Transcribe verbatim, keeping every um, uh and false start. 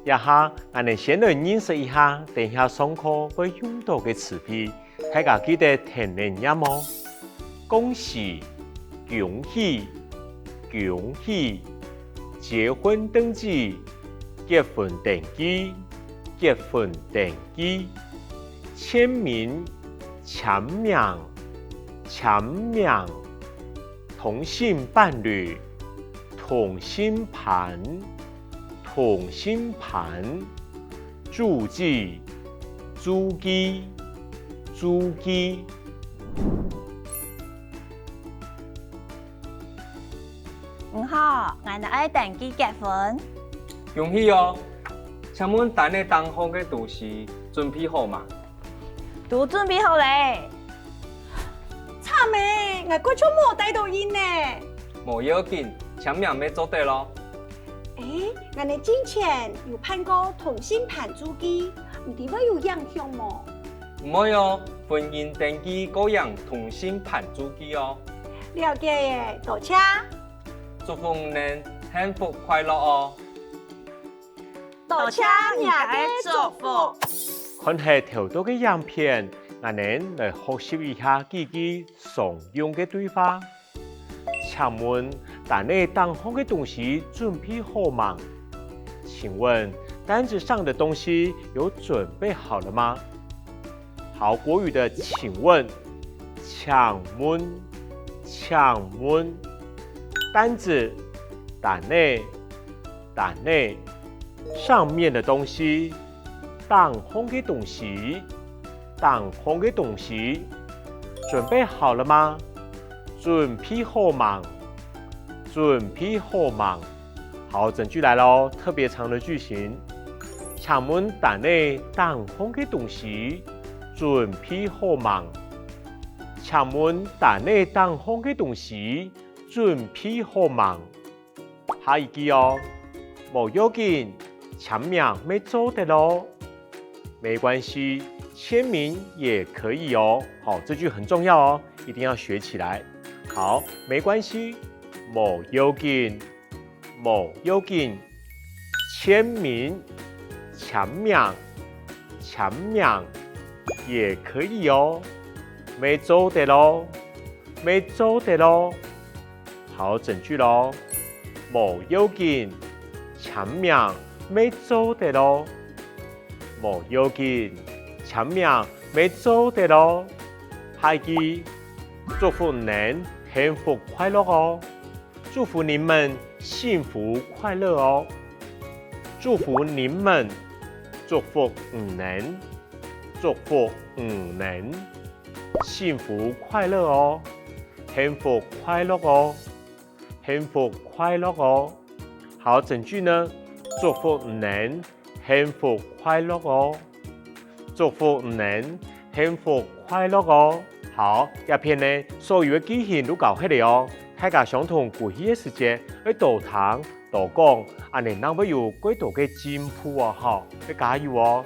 這下，𠊎等先來認識一下等下上課會用到个詞彙，大家記得跈等唸哦。恭喜，恭喜，恭喜！結婚登記，結婚登記，結婚登記！簽名，簽名，簽名！同性伴侶，同性伴，同性伴！註記，註記，註記！你好，𠊎等愛登記結婚。恭喜哦！請問單仔頂項个東西準備好嗎？都準備好了。慘欸，𠊎根本就無帶著印呢！無要緊，簽名乜做得咯。欸，𠊎等進前有辦過同性伴註記，毋知會有影響無？毋會哦，婚姻登記過影同性伴註記哦。了解了，多謝！祝福你等幸福快樂哦！多謝你个祝福！看忒頭到个影片，𠊎等來學習一下幾句常用个對話。請問單仔頂項个東西準備好吂？請問單子上的東西有準備好了嗎？好，國語的請問，請問，請問。單子，單仔，單仔。上面的東西，頂項个東西，頂項个東西。準備好了嗎？準備好吂？準備好吂？好，整句來囉，特別長的句型。請問單仔頂項个東西準備好吂？請問單仔頂項个東西準備好吂？下一句哦，無要緊，簽名乜做得咯。沒關係，簽名也可以哦。好，這句很重要哦，一定要學起來。好，沒關係，無要緊，無要緊，簽名，簽名，簽名，也可以哦，乜做得咯，乜做得咯。好，整句咯，無要緊，簽名乜做得咯。 無要緊，簽名乜做得咯。下一句，祝福你等幸福快樂哦！祝福你們幸福快樂哦！祝福你們，祝福你等，祝福你等，幸福快樂哦！幸福快樂哦！幸福快樂哦！好，整句呢，祝福你等 幸福快樂哦！祝福你等幸福快樂哦！好，這片呢，所有个句型都教忒了哦。大家相同歸去个時節，愛多聽、多講，恁仔正會有較多个進步哦，吼！愛加油哦！